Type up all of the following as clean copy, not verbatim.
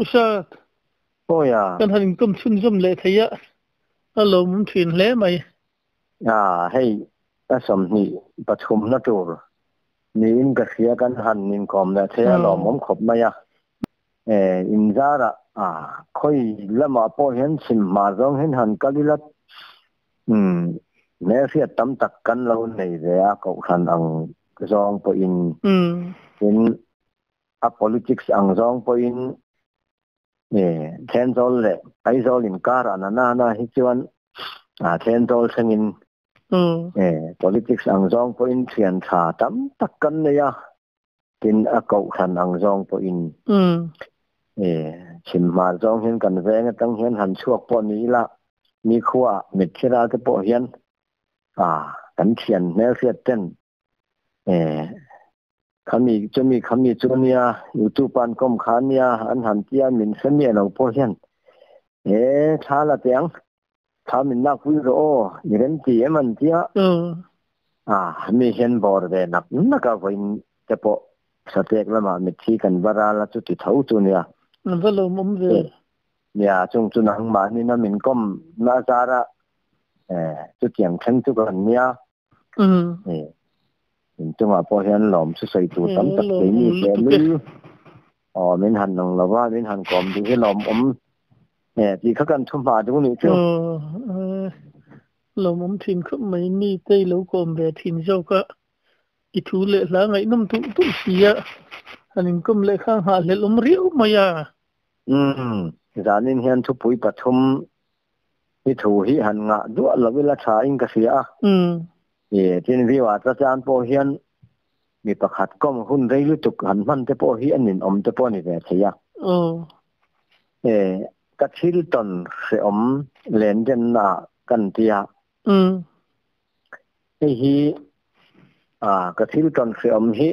Pu Sat, Awi a. Kan han inkawm chhunzawm leh thei a, a lawmawm thin hle mai. A, hei a 23 na tur niin ka hria kan han inkawm leh thei a lawmawm khawp mai a. E, inzarah a khawi lamah pawh hian chhim hma zawng hian han kal ila umm hmelhriat tam tak kan lo nei ve a kohhran ang zawng pawhin tin a politics ang zawng pawhin Thenzawl leh Aizawl inkar ah na na na hi chuan Thenzawl thlengin politics ang zawng pawhin thian tha tam tak kan nei a, tin a kohhran ang zawng pawhin chhim hmar zawng hian kan veng atang hian han chhuak pawh ni ila mi khua ah mitthi ral te pawh hian kan thian hmelhriat ten Khami chumi khami chu ania youtube an kawm kha ania an han tia min hre miah lo pawh hian he thla la teh ang thla min lak pui rawh aw i rem ti em an tia a mi hian bawr ve nak nak a vawiin te pawh satek lamah mitthi kan va ral a chuti tho chu nia. An va lawmawm ve. Nia chung chu nangmahnin a min kawm na zara chutiang thleng chu kan nia. Inchungah pawh hian lawm chu sawi tur tam tak thei mi hle lul. Aw min han nung lova min han kawm duh hi lawmawm tih kha kan thu hma duh nih chu. Lawmawm thin khawp mai mi te i lo kawm ve thin zawk a, i thu leh hla ngaihnawm tulh tulh si a, han inkawm leh kha nghahhlelh awm riau mai a. Zanin hian thupui pathum I thu hi han ngah duah lo ila tha in ka hria a. I tin view ah ta chan pawh hian mi pakhat kawm hun rei lutuk han hman te pawh hi a nin awm te pawh a ni ve thei a. E ka thil tawn hrehawm len denna ah kan tia. Hei hi a ka thil tawn hrehawm hi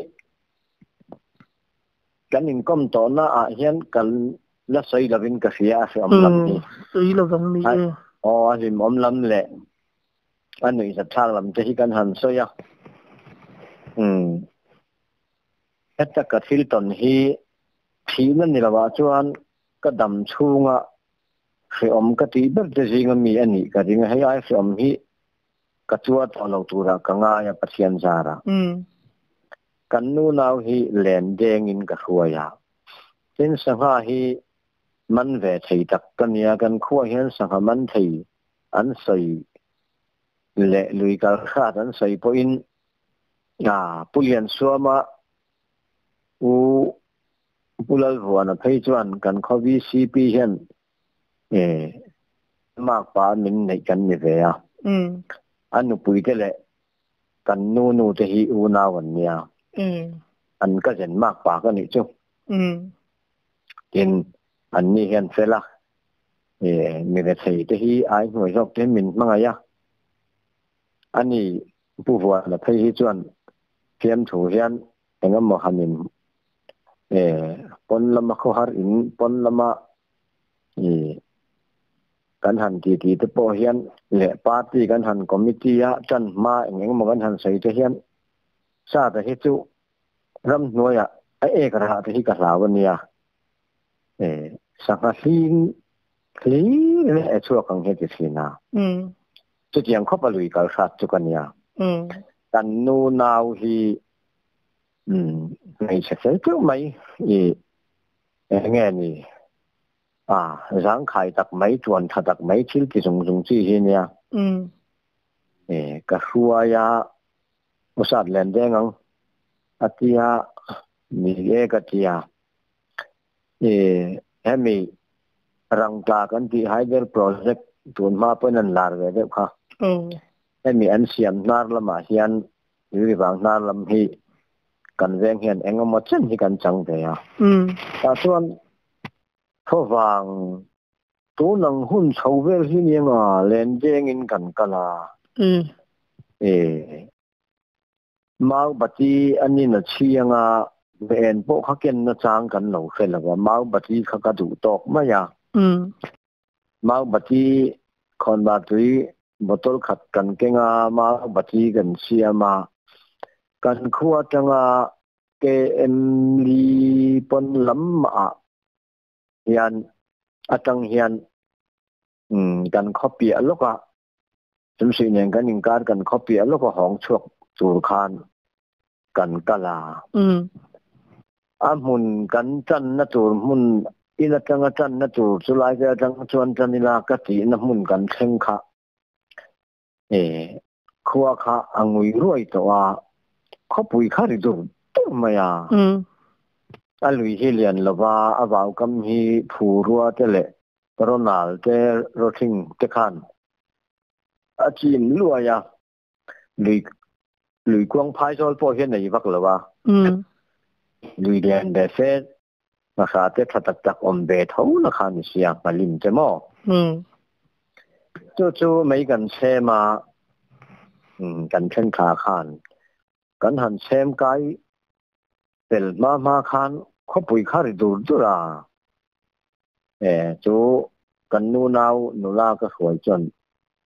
Kan inkawm tawhna ah hian ka la sawi lovin ka hria a hreawm lam hi. Sawi lovang ni e. Aw a hlimawm lam leh a nuihzatthlak lam te hi kan han sawi a. Umm heta ka thil tawn hi thihna ni lovah chuan ka dam chhunga hreawm ka tih ber te zinga mi a nih ka ring a, hei ai hreawm hi ka chua tawh lo turah ka ngai a Pathian zarah. Kan nu nau hi len dengin ka hruai a, tin sangha hi man ve thei tak ka nia, kan khuaah hian sangha man thei an sawi leh lui kal hrat an sawi pawhin Pu Liansuama u Pu Lalvuana phei chuan kan khaw VCP hian makpa min neih kan ni ve a, a nupuite leh Kan nu nu te hi unau an nia. An cousin mak pa ka nih chu. Tin, an ni hian fel a, mi rethei te hi ai hnuai zawk te min hmangaih a. Ani Pu Vuana phei hi chuan fiamthu hian engemaw han in pawn lama khawhar in pawn lama Kan han ti ti te pawh hian leh party kan han committee a tan hma eng eng emaw kan han sawi te hian Sata hi chu ramhnuaiah a ek rah te hi ka hlau a nia. E sangha hling hlir leh e chhuak ang hi a ti thin a. Chutiang khawp a lui kal hrat chu ka nia. Kan nu nau hi hmeichhe fel teuh mai i eng nge ni A, zangkhai tak mai, tuan tha tak mai thil ti zung zung chi hi nia. E, ka hruai a, u sat len deng ang a tia, ni e ka tia. E, hemi rangtla kan tih hydel project tun hma pawhin an lar ve deuh kha. Hemi an siam hnar lamah hian Rivang hnar lam hi kan veng hian eng emaw chen hi kan chang ve a. Tah chuan Khuavang tun ang hun chho vel hi ni anga len dengin kan kal a. E Mau bati an in a chhi anga en pawh kha kenna chang kan lo hre lo a, mau bati kha ka duh tawk mai a. Mau bati khawnvar tui bottle khat kan keng a, mau bati kan siam a. Kan khua atanga KM li pawn lam ah Hian atang hian kan khaw piah lawka chumsih nen kan inkar kan khaw piah lawka hawng chhuak tur khan kan kal a. A hmun kan tanna tur hmun in atanga tanna tur chulai te atang chuan tan ila ka tihna hmun kan thleng kha e khua kha a ngui ruai tawh a, khawpui kha ri dur dur mai a. A lui hi lian lova a vaukam hi phurua te leh Ronald te Rothing te khan a chim luai a, lui lui kuang phai zawl pawh hian nei vak lo a. Lui lian ve fe hmasa te tha tak tak awm ve tho na kha ni sia hmalim te maw. Chu chu mei kan chhem a, kan then thla khan kan han chhem kai pel hma hma khan khawpui kha ri dur dur a. E chu kan nu nau nula ka hruai chuan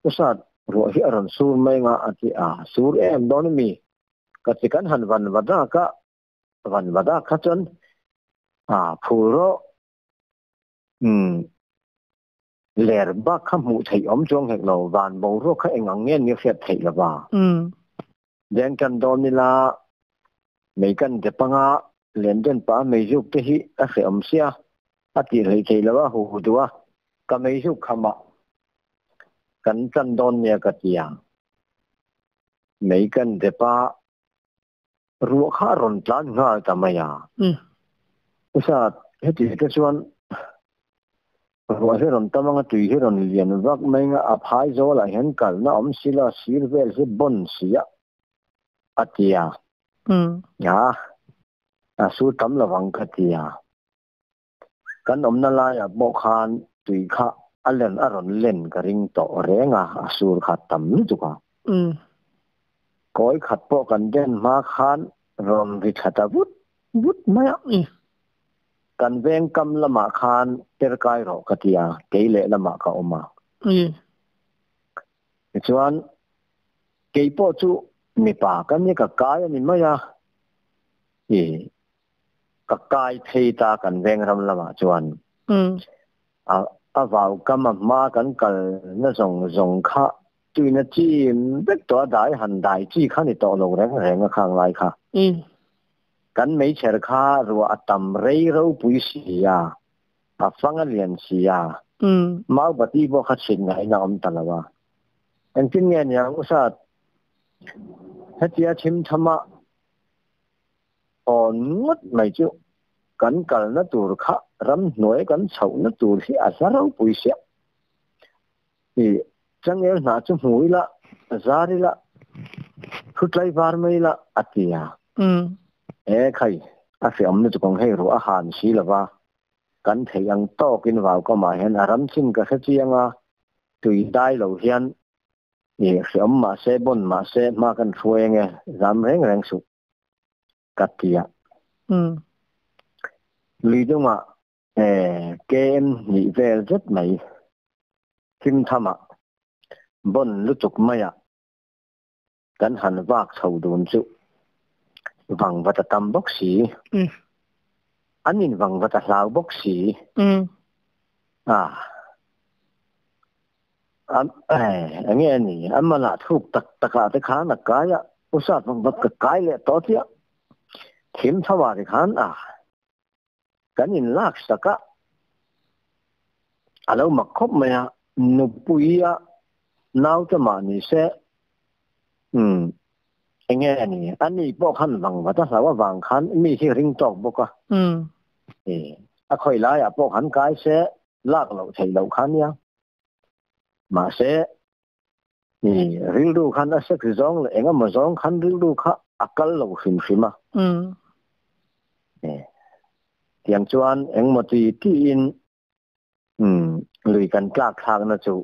usat ruah hi a rawn sur mai nga a ti a, sur em dawn ami ka ti kan han van vada ka van vada kha chuan a phul rawh ler bak kha hmuh theih awm chuang hek lo van boruak kha eng ang nge ni hriat theih lova. Deng kan dawn ila mei kan dep anga len den pa mei zuk te hi a hrehawm sia a tih hleih theih lo a hu duh a ka mei zuk khamah kan tan dawn nia ka ti a. Mei kan dep a ruah kha a rawn tlan nghal ta mai a. Usat heti te chuan ruah hi rawn tam anga tui hi rawn lian vak mai anga a phai zawlah hian kalna awm si lo a sir vel hi bawn si a a ti a. A sur tam lovang ka ti a. Kan awmna laiah pawh khan tui kha a len a rawn len ka ring tawh reng a, a sur kha tam lutuk a. Kawi khat pawh kan den hma khan rawn ri thla ta vut vut mai a. Kan veng kam lamah khan per kai rawh ka ti a, kei leh lamah ka awm a. Tichuan kei pawh chu mipa ka ni ka kai a ni mai a. Ka kai phei ta kan veng ram lamah chuan a vau kam a hma kan kal na zawng zawng kha tuina chim vek tawh a dai han dai chi kha ni tawh lo reng reng a khang lai kha. Kan meichher kha ruah a tam rei ropui si a, a fang a lian si a, mau bati pawh kha chhin ngaihna awm ta lo a. Engtin nge niang usat hetia thim thama Awn ngawt mai chu kan kalna tur kha ramhnuai kan chhohna tur hi a hla ropui sia. I changel hnah chu hmu ila, zar ila, thu tlaivar mai ila a ti a. E khai, a hreawm lutuk ang hei ruah a han si lova, kan theih ang tawkin vaukamah hian a ram chin ka hre chiang a, tui dai lo hian i hreawm mahse bawn mahse hma kan hruai ange, zam reng reng suh. Ka ti a. Lui dungah KM hnih vel zet mai thimthamah bawn lutuk maiah kan han vak chho dun chu vang vat a tam bawk si. An in vang vat a hlau bawk si. Enge a ni? A manah thuk tak takah te khan a kai a, usat vak vak ka kai leh tawh chiah. Thim tho ah te khan a kan in lak sak a, a lo mak khawp mai a, nupui a naute mah ni se, umm enge a ni? A ni pawh khan vang vat a hlau avang khan mi hi ring tawk bawk a, a khawi laiah pawh khan kai se lak loh theih loh kha nia. Mahse, i rilru khan a sex zawng leh eng emaw zawng khan rilru kha a kal lo hrim hrim a. Tiang chuan engmaw ti tiin lui kan tlak thlakna chu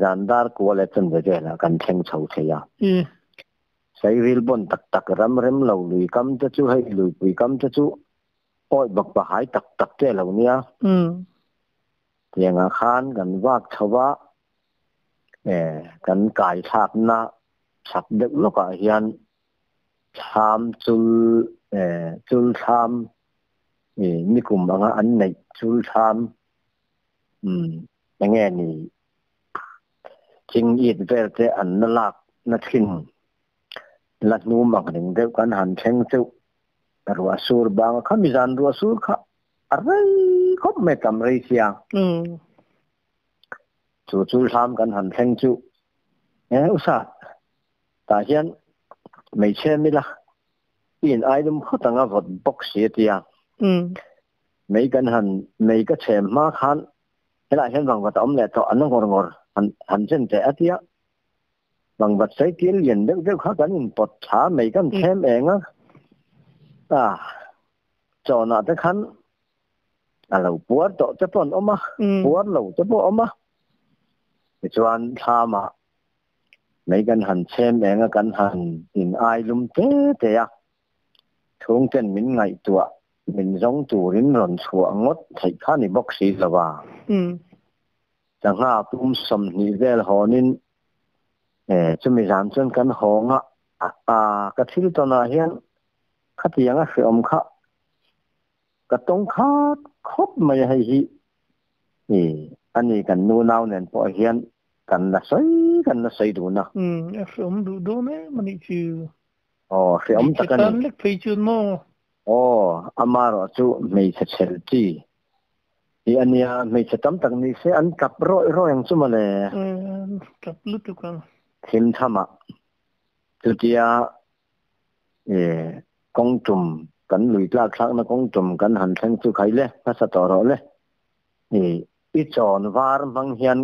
zan dar kua leh chanve velah kan thleng chho thei a. Sairil bawn tak tak ram rem lo lui kam te chu hei luipui kam te chu awi bak pahai tak tak te lo nia. Tiangah khan kan vak chho va, kan kai thlakna chak deuh lawkah hian thlam chul chul thlam Nikum anga an neih chul thlam enge ni ching it vel te an la lak na thin la hnum ang reng deuh kan han thleng chu ruah sur bang kha mi zan ruah sur kha a rei khawp mai tam rei sia. Chu chul thlam kan han thleng chu e usa tah hian hmeichhe mila in ai dum khawt anga vawt bawk si a tia. Mei kan han mei ka chhem hma khan helaiah hian vangvat a awm leh tawh an la ngawr ngawr han han chen teh a tia. Vangvat sei tir lian deuh deuh kha kan inpawt thla mei kan chhem eng a. A chawnah te khan a lo puar tawh te pawh an awm a, puar lo te pawh a awm a. Tichuan thlamah mei kan han chhem eng a, kan han in ai lum te te a. Chhungten min ngaihtuah min zawng turin rawn chhuah ngawt theih kha ni bawk si lo a. Sangha pum 20 vel hawnin chumi zan chuan kan hawng a, ka thil tawnah hian khatiang a hreawm kha ka tawng khat khawp mai a, hei hi a ni kan nu nau nen pawh hian kan la sawi kan la sawi dun a. A hreawm duh dawn em a nih chu. Aw hreawm tak a ni. Hmeichhe tan lek phei chuan maw? Aw amarawh chu hmeichhe chhel chi hi a nia, hmeichhe tam tak ni se an tap rawih rawih ang chu mawle. An tap lutuk ang. Thim thamah chutia kawng tum kan lui tlak thlakna kawng tum kan han thleng chu khai le hmasa tawh rawh le. I chawn var hmang hian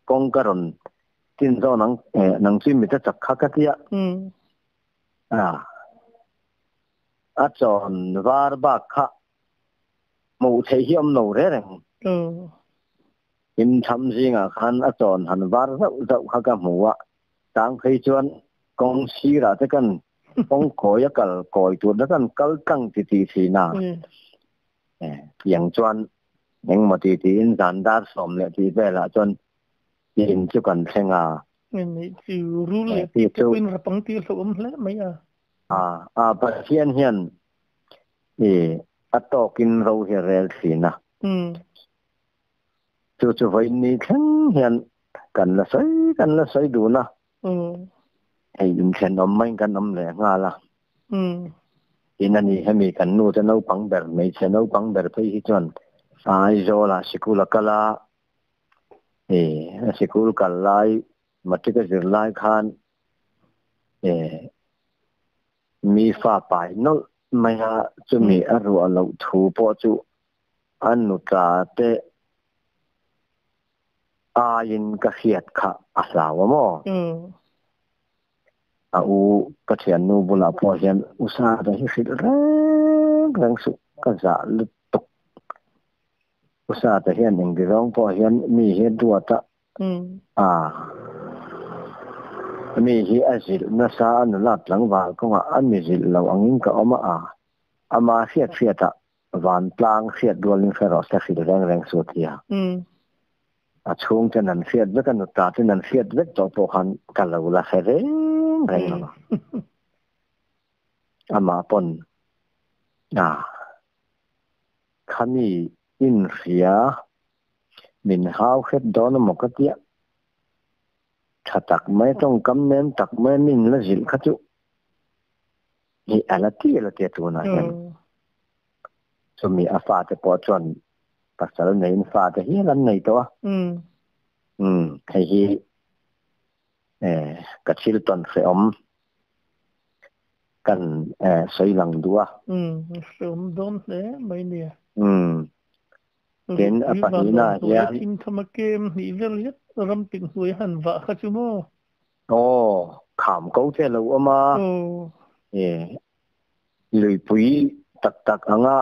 kawng ka rawn tin zawn ang nang chu mit a chak kha ka tia. A chawn var bak kha hmuh theih hi awm lo reng reng. Him tham zingah khan a chawn han var zauh zauh kha ka hmu a, tang phei chuan kawng sirah te kan kawng kawi a kal kawi tur te kan kal tlang ti tih thin a. Tiang chuan engmaw ti tiin zan dar 10 leh tih velah chuan in chu kan thleng a. Chu rul leh tih te pawhin rapang tih a hlauhawm hle mai a. A Pathian hian a tawkin ro hi a rel thin a. Chu chu vawiin ni thleng hian kan la sawi kan la sawi dun a. Hei inthenawm maiin kan awm leh nghal a. Tin a ni hemi kan nu te naupang ber hmeichhe naupang ber phei hi chuan Aizawlah sikul a kal a, a sikul kal lai matric a zir lai khan mi fa pai nawlh mai a, chumi a ruah loh thu pawh chu a nutla te aiin ka hriat kha a hlau a maw? A u ka thiannu bulah pawh hian u Sara hi hrilh reng reng suh ka zah lutuk. U Sara hian engti zawng pawh hian mi hi a duat a, a mi hi a zilh nasa a nula tlangval kawngah a mi zilh lo angin ka awm a, ama hriat hriatah Vantlang hriat rualin hre rawh se hrilh reng reng su a ti a. A chhungten an hriat vek a, nuta ten an hriat vek tawh pawh khan ka lo la hre reng reng lo a. Amah pawn a khami inhria min hau hret dawn emaw ka tia. Tha tak mai tawngkam nem tak mai min la zilh kha chu Hi a la ti a la tia tunah hian chumi a fate pawh chuan pasal neiin fate hial an nei tawh a. Hei hi ka thil tawn hrehawm kan sawi lang duh a. Hrehawm dawn hle mai nia. Tin a pahnihnaah hian. Thim tham a kem hnih vel zet ram pin hnuai han vah kha chu maw? Aw, kham ko che lo awm a. Luipui tak tak anga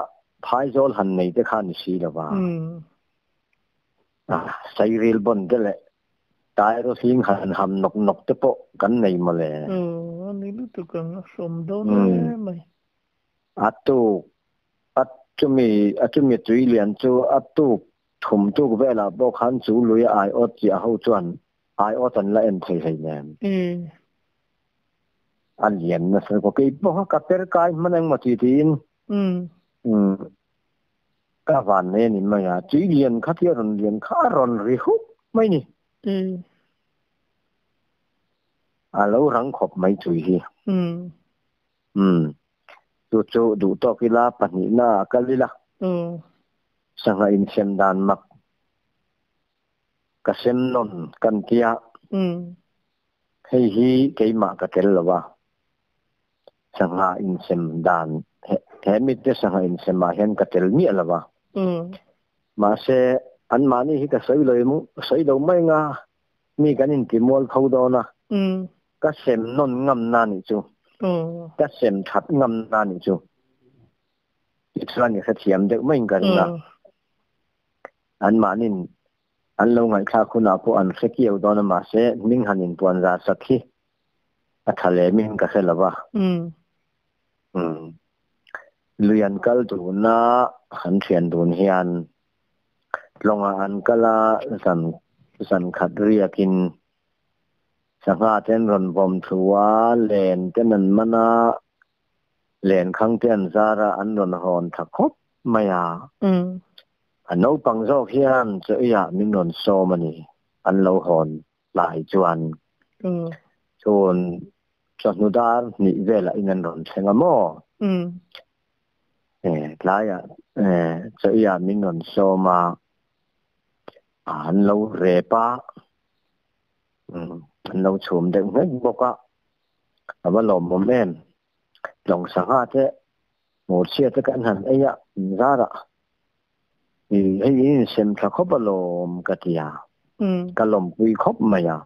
phaizawl han nei te kha ni si lo va. Sairil bawn te leh Tairo hling han ham nawk nawk te pawh kan nei mawle. Aw, a ni lutuk ang, a hrawm dawn e mai. A tuk, a chumi, a chumi tui lian chu a tuk thum tuk velah pawh khan chu lui a aiawt chiah ho chuan Aiawt an la en thei hlei nen. A lian nasa ko kei pawh kha ka per kai hman engmaw ti tiin. Ka van nei a ni mai a, tui lian kha tia rawn lian kha a rawn ri huk mai ni. A lo rang khawp mai tui hi. Umm. Chu chu duh tawk ila pahnihna a kal ila. Sangha insem dan mak ka sem nawn kan tia. Hei hi keimah ka tel lo a. Sangha insem dan he mite sangha insem ah hian ka tel miah lo a. Mahse anmahni hi ka sawi lo sawi lo mai anga mi kan inti mual tho dawn a. Ka sem nawn ngam na nih chu. Ka sem that ngam na nih chu. Tichuan i hrethiam deuh maiin ka ring a. Anmahnin an lo ngaihthlak hunah pawh an hre kiau dawn a mahse hming han inpuan zar sak hi a tha lemin ka hre lo va. Lui an kal duna an thian dun hian tlawngah an kal a zan zan khat riakin sangha te an rawn vawm thlu a, len ten an man a, Lenkhang te an zar a, an rawn hawn tha khawp mai a. A naupang zawk hian chawiah min rawn sawm a ni, an lo hawn lai chuan. Chhun chawhnu dar hnih velah in an rawn thleng a maw? Tlaiah chawiah min rawn sawm a, an lo rep a, an lo chhum deuh nghek bawk a. A va lawmawm em? Tlawng sangha te, hmurchhia te kan han ei a, in zar a, i hei in insem tha khawp alawm ka ti a, ka lawmpui khawp mai a.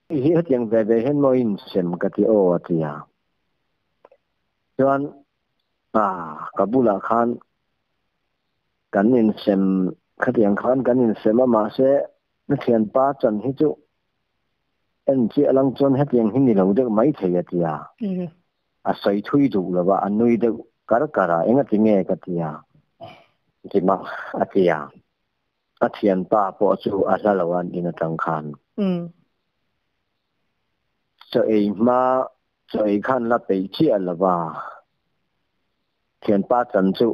Hei hi hetiang ve ve hian maw i insem ka ti aw a ti a. Chuan ka bulah khan kan insem khatiang khan kan insem a mahse na thianpa chan hi chu En chiah lang chuan hetiang hi ni lo deuh mai thei a ti a. A sawi thui duh lo va, a nui deuh kar kar a, engati nge ka ti a, ti mak a ti a. A thianpa pawh chu a hla lo an in atang khan. Chaw ei hma, chaw ei khan la peih chiah lo va, thianpa chan chu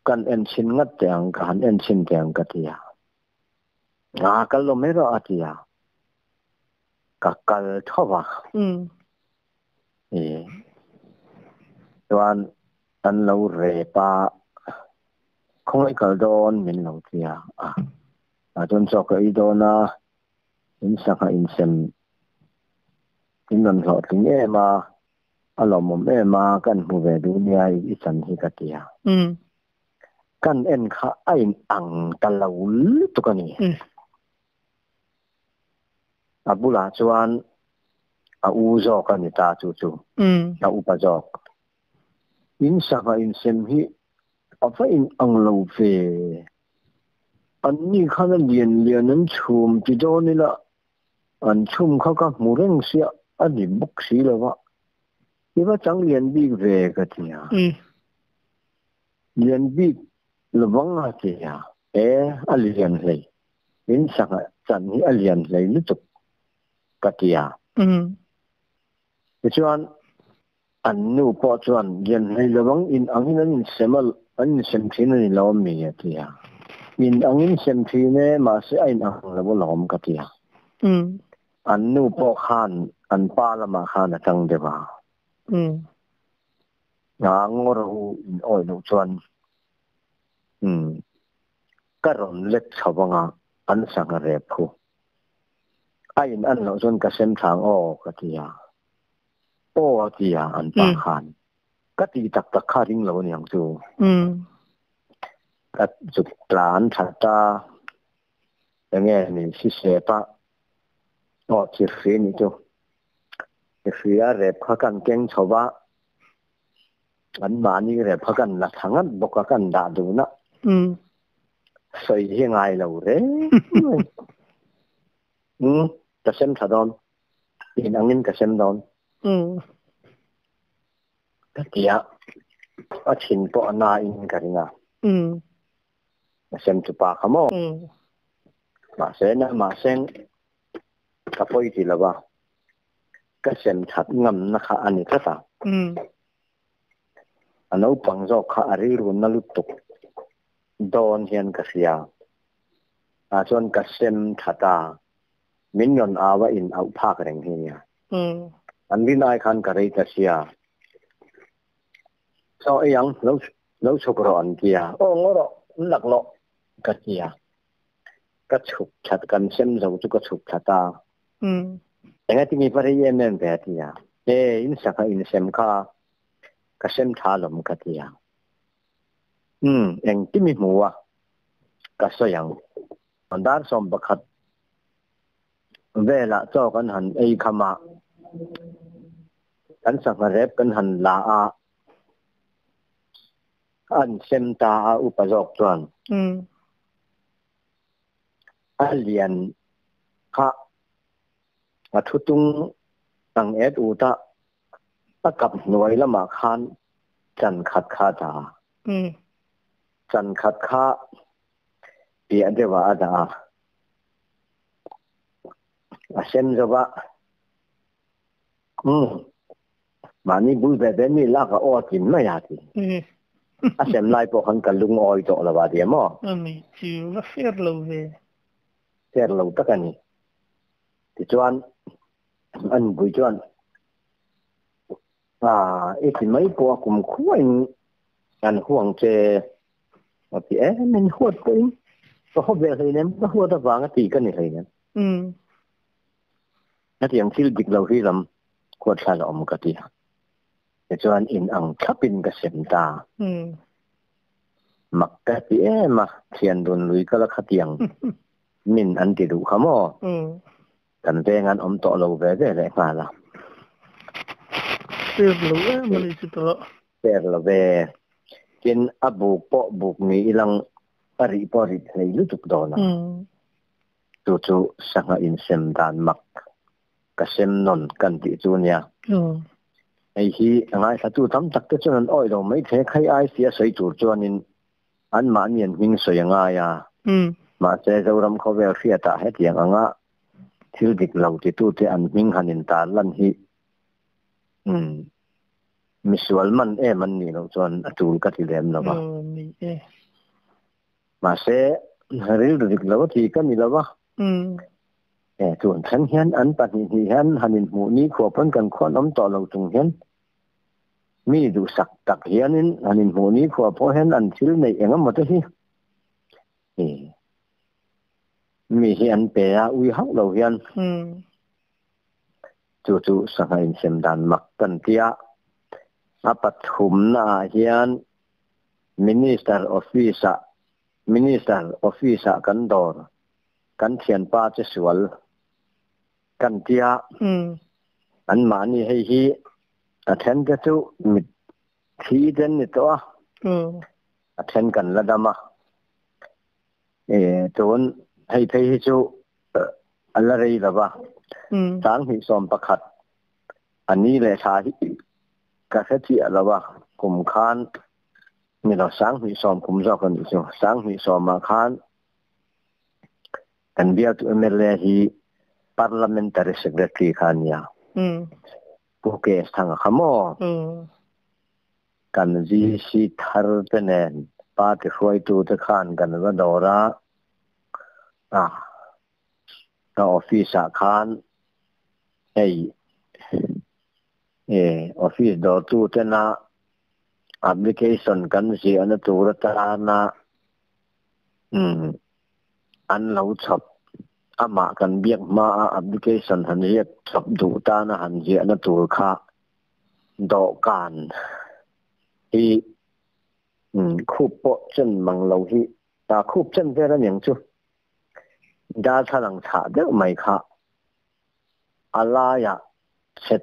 kan en chhin ngat teh ang, ka han en chhin teh ang ka ti a. A kal lo mai rawh a ti a, ka kal tho va. Chuan an lo rep a, khawngaih kal dawn min lo ti a, a chuan chaw ka ei dawn a, in sangha insem in rawn hlawhtling em a, a lawmawm em a, kan hmu ve duh nia i chan hi ka ti a. Kan en kha a in ang ta lo lutuk a ni. A bulah chuan a u zawk a ni ta chu chu, a upa zawk. In sangha insem hi a va in ang lo ve. An ni khan a lian lian an chhum ti dawn ila an chhum kha ka hmu reng sia a ni bawk si lo va. I va chang lian bik ve ka ti a. Lian bik lovang a ti a. E, a lian hlei. In sangha chan hi a lian hlei lutuk ka ti a. Tichuan, an nu pawh chuan lian hlei lovang in angin an insem a, an insem thin a ni lo ami a ti a. In angin sem thin e, mahse a in ang lo alawm ka ti a. An nu pawh khan an pa lamah khan a tang deuh a. Nga ngawr u in awih loh chuan umm ka rawn let chho anga an sangha rep khu. A in an loh chuan ka sem thlang aw ka ti a. Aw a ti a an pa khan. Ka ti tak tak kha ring lo aniang chu. Ka zuk tlan that a enge ni sisep a aw chirhri nih chu. Hria rep kha kan keng chho va, anmahni rep kha kan la thla ngat bawk a, kan dah dun a. Sawi hi ngai lo reng mai. Umm, ka sem tha dawn. In angin ka sem dawn. Ka ti a, a thin pawh a na in ka ring a. A sem chu pa kha maw? Mahse, na mahse Ka pawi ti lo a, ka sem that ngamna kha a ni tlat a. A naupang zawk kha a rilru na lutuk. dawn hian ka hria. Ah chuan ka sem tha ta. Min rawn au a in auh phak reng hi nia. An rin ai khan ka rei ta sia. Chaw ei ang, lo lo chhuk rawh an ti a. Aw ngaw rawh, an laklawh ka ti a. Ka chhuk that kan sem zo chu ka chhuk thla ta. Engati nge va rei em em ve a ti a. E, in sangha in sem kha ka sem tha lawm ka ti a. Umm, engkim i hmu a, ka sawi ang. Dar 11 velah chaw kan han ei kham a, kan sangha rep kan han la a, an sem ta a upa zawk chuan. A lian kha a thu tung ang et ut a, a kap hnuai lamah khan chan khat kha a dah a. Chan khat kha piah deuhah a dah a. A sem zo va. Umm. Mahni bul ve ve mi lak a aw a tlin mai a ti. A sem lai pawh khan ka lungawi tawh lo a ti a maw? Ani chu va fair lo ve. Fair lo tak a ni. Tichuan an bui chuan ah i ti mai pawh a kum khuain an huang che a ti e min huat pawhin ka haw ve hleinem ka huat avanga ti ka ni hleinem. Hetiang thil dik lo hi lam khuat hlan a awm ka ti a. Tichuan in ang thlapin ka sem ta. Mak ka ti em a, thian dun lui ka la khatiang min an ti duh kha maw? Kan veng an awm tawh lo ve ve leh nghal a. Fair lo em a nih chu tawh. Fair lo ve. Tin, a buk pawh buk ni ilang a rih pawh a rit hlei lutuk dawn a. Chu chu sangha insem dan mak ka sem nawn kan tih chu nia. Hei hi a ngaithlatu tam tak te chuan an awih lo mai thei a, khai ai sia sawi tur chuanin anmahni an hming sawi a ngai a. Mahse Zoram khawvel hriatah hetiang anga thil dik lo titute an hming han intar lan hi misual man em an nih loh chuan a tul ka ti lem lo va. Mahse, rilru dik lo a ti ka ni lo va. E, chuan then hian an pahnih hnih hian han inhmuh ni khua pawn kan khuan awm tawh lo chung hian mi duhsak tak hianin han inhmuh ni khua pawh hian an thil neih eng emaw te hi e, mi hi an pe a, ui hauh lo hian chu chu sangha insem dan mak kan ti a. A pathumnaah hian Minister office ah Minister office ah kan dawr kan thianpa che sual kan tia an mahni hei hi a then te chu mit thi den ni tawh a a then kan la dam a e tun hei phei hi chu a la rei lo va 2011 A ni leh thla hi ka hre chiah lo a, kum khan ni lo 2010 kum zawk a nih chu. 2010 ah khan kan bialtu mla hi Parliamentary Secretary kha a nia. Pu KS Thanga kha maw? Kan VC thar te nen party hruaitu te khan kan va dawr a, a ka office ah khan hei e office dawrtu tena application kan ziahna tur atana um an lo chhawp amah kan biak hmaa application han ziak chhawp duh tana han ziahna tur kha dawhkan hi um khup pawh chen mang lo hi ta khup chen vel aniang chu. Darthlalang chhah deuh mai kha a laiah chhe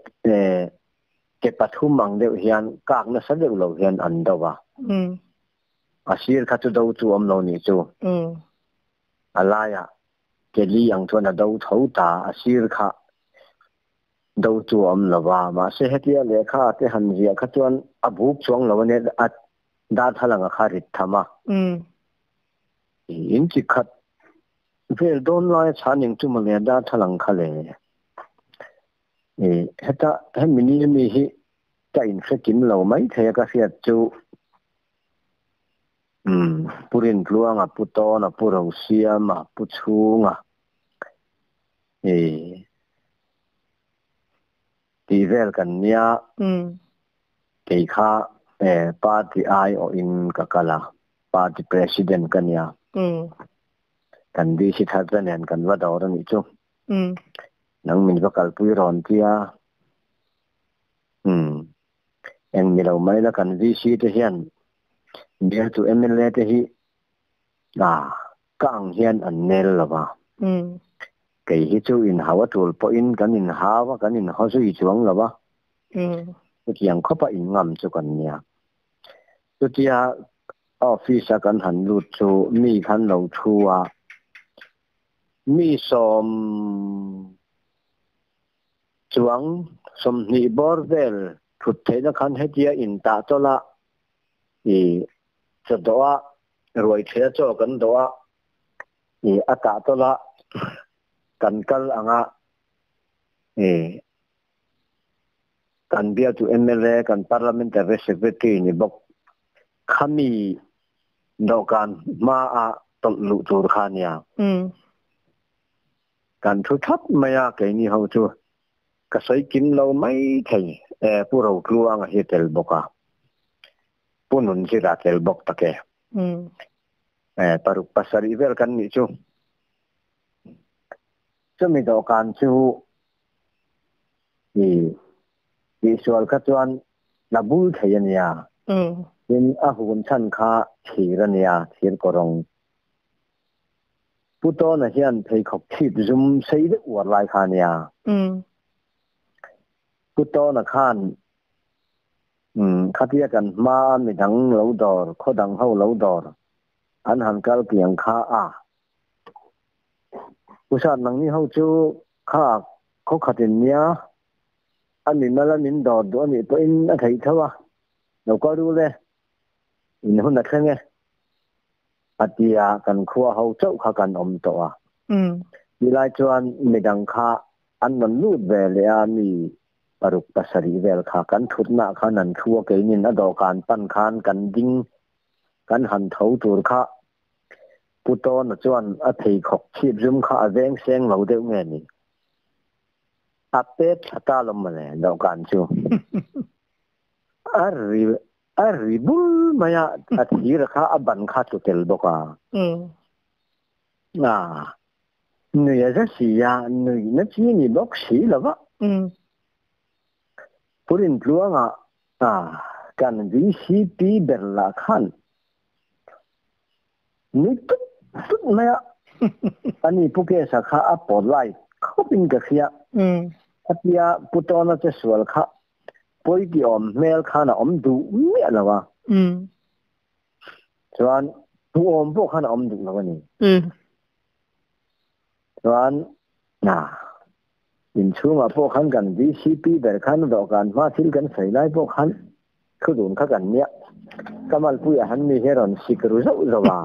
ke pathum ang deuh hian kak nasa deuh lo hian an do a. A sir kha chu do chu awm lo nih chu. A laiah ke li ang chuan a do tho ta, a sir kha do chu awm lo va. Mahse hetia lehkha te han ziah kha chuan a buk chuang lo a nia, a darthlalang a kha rit tham a. In chi khat vel dawn lai a chhan eng chu mawle darthlalang kha le. E heta hemi ni ami hi ka inhre kim lo mai thei a ka hriat chu. Um Pu Rintluanga, Pu Tawna, Pu Rosiama, Pu Chhunga i tih vel kan nia. Kei kha party aiawhin ka kal a, party president ka nia. Kan DC thar te nen kan va dawr a nih chu. Nang min va kalpui rawn tia. Umm. Eng ni lo mai la kan VC te hian bialtu mla te hi ah ka ang hian an nel lo va. Kei hi chu inhau a tul pawhin kan inhau a, kan inhaw zui chuang lo va. Chutiang khawpa inngam chu kan nia. Chutia office a kan han lut chu mi khan lo thu a, mi sawm Chuang 20 bawr vel thut theihna khan hetia intah tawlh a, i chaw dawh a, ruai theia chaw kan dawh a, i a tah tawlh a, kan kal ang a, i kan bialtu mla, kan Parliamentary Secretary ni bawk khami dawhkan hmaah tawlh luh tur kha a nia. Kan thu thlap mai a, keini ho chu ka sawi kim lo mai thei e, Pu Rotluanga hi tel bawk a, Pu Nunzira tel bawk tak e. E, paruk pasarih vel kan nih chu. Chumi dawhkan chu i tihsual kha chuan la bul thei a nia. Tin, a hun chhan kha thir a nia, thir kawrawng. Pu Tawna hian pheikhawk chhip zum sei deuh uar lai kha a nia. Pu Tawna khan khatia kan hmaa midang lo dawr, khaw dang ho lo dawr an han kal kiang kha a. Pu Sat nangni ho chu kha khaw khatin nia, a mimal a min dawr duh a nih pawhin a theih tho a, lo kal rul e, in hun a thleng e. A tia kan khua ho chauh kha kan awm tawh a. Tilai chuan midang kha an rawn lut ve leh a, mi paruk pasarih vel kha kan thutna khan an thu a, keinin a dawhkan pan khan kan ding kan han tho tur kha Pu Tawna chuan a pheikhawk chhip zum kha a veng seng lo deuh nge ni? A pet thla ta lawm mawle dawhkan chu. A ri A ri bul mai a, a thir kha a ban kha tlu tel bawk a. A nui a za si a, nuihna chi ni bawk si lo va. Pu Rintluanga kan VCP ber lah khan nui tut tut mai a, ani Pu Kesa kha a pawt lai khawpin ka hria. Khatia Pu Tawna che sual kha Pawi ti awm hmel khan a awm duh miah lo a. Chuan hmuh awm pawh khan a awm duh lo a ni. Chuan inchhungah pawh khan kan VCP ber khan dawhkan hma thil kan sawi lai pawh khan thu dun kha kan nia. Ka malpuiah han mi hi a rawn sik ru zauh zauh a.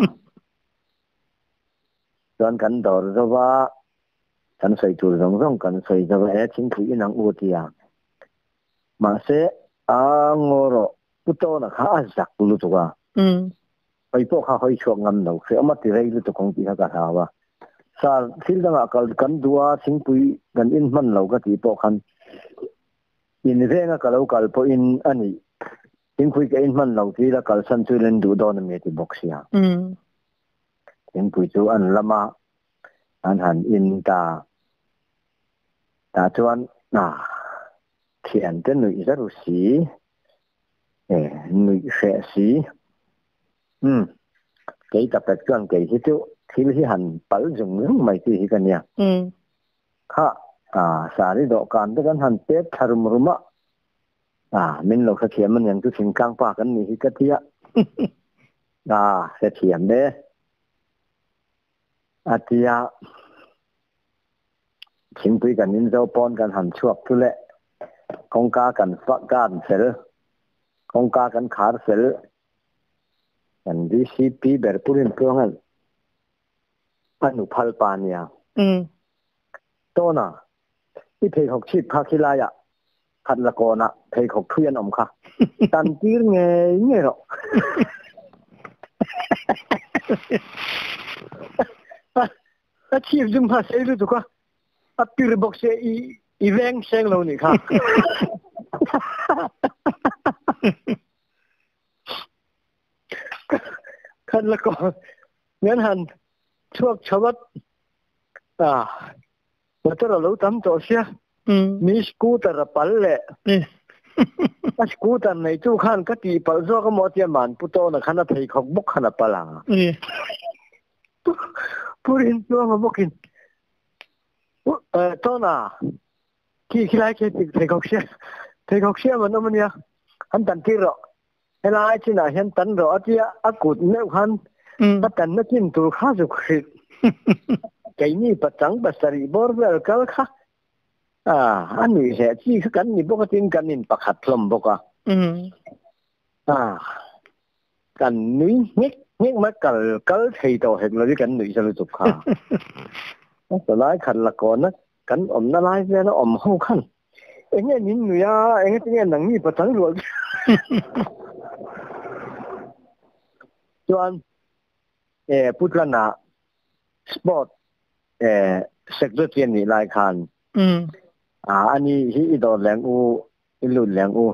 Chuan kan dawr zauh a. Kan sawi tur zawng zawng kan sawi zo e, thingpui in ang u tia. Mahse, a ngaw rawh, Pu Tawna kha a zak lutuk a. Hawi pawh kha hawi chhuak ngam lo, hrehawm a ti rei lutuk ang tih kha ka hlau a. Sir, thil dangah kal kan duh a, thingpui kan in hman lo ka tih pawh khan in venga ka lo kal pawhin a nih, thingpui ka in hman lo tih ila kalsan chu len duh dawn a mi a ti bawk sia. Thingpui chu an lam a, an han in ta. Tah chuan thiante nuih za ru si, nuih hreh si. Umm, kei ka pek chuan kei hi chu thil hi han pal zung zung mai chi hi ka nia. Kha sari dawhkan te kan han pek thla rum rum a, min lo hrethiam aniang chu thingtlang pa kan nih hi ka ti a. Hrethiam e. A ti a, thingpui kan in zo pawn kan han chhuak chu le, kawngka kan kan fel, kawngka kan khar fel, kan DCP ber Pu Rinpuanga'n a nu phal pa nia. Tawna, i pheikhawk chhip kha khilaiah khat la kawnah pheikhawk thui an awm kha, tan tir ngei ngei rawh. A chhip zum kha sei lutuk a, a pir bawk sia i i veng seng lo nih kha. Khan la ko ngan han chhuak chawat a motor a lo tam tawh sia mi scooter a pal leh a scooter nei tu khan ka tih palh zawk emaw a tia man pu tawna khan a pheikhawk bawk khan a pal ang. Purin tluanga bawkin tawna khi khilai khi pheikhawk sia pheikhawk siam an awm ania an tan tir rawh helai chinah hian tan rawh a tia a kut meuh khan a tanna chin tur kha zuk hrilh keini pachang pasarih bawr vel kal kha a nuih hleh chi kha kan ni bawk a tin kan in pakhat hlawm bawk a kan nui nghek nghek mai kal kal thei tawh hek lo hi kan nuih sa lutuk kha a lai khat la kawna kan awmna lai vela awm ho khan enge min nui a enge tinge nangni pachang rual chuan e putlana sport e secretary ni lai khan a ani hi i dawr leng u i lut leng u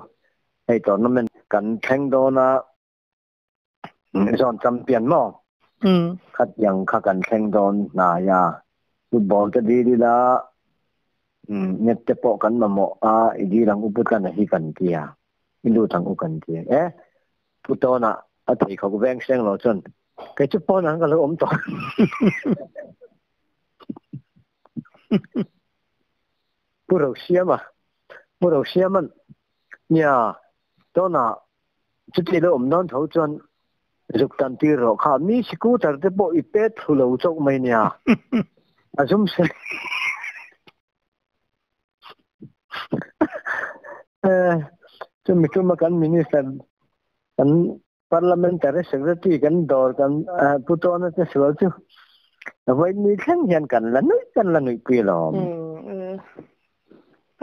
hei tournament kan thleng dawna zawn champion maw khatiang kha kan thleng dawn hnaia football te dil ila net te pawh kan mamawh a i dil ang u putlana hi kan tia i lut ang u kan tia e putawna a thei khawk veng seng lo chuan kei chu pawn ang ka lo awm tawh Pu Rosiama Pu Rosiaman nia tawna chuti lo awm dawn tho chuan zuk tan tir rawh kha mi scooter te pawh i pet thlu lo chauh mai nia a zum se chumi tuma kan minister kan parliamentary secretary kan dawr kan pu tawna te sual chu vawi ni thleng hian kan la nui kan la nui pui lawm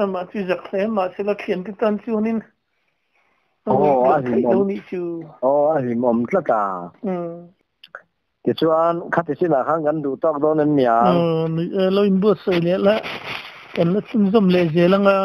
amah chu zak hle mahse la thian te tan chuanin aw a hlimawm aw a hlimawm tlat a tichuan khati chinah khan kan duh tawk dawn em niang lo inbuatsaih leh la kan la chhunzawm leh zel anga.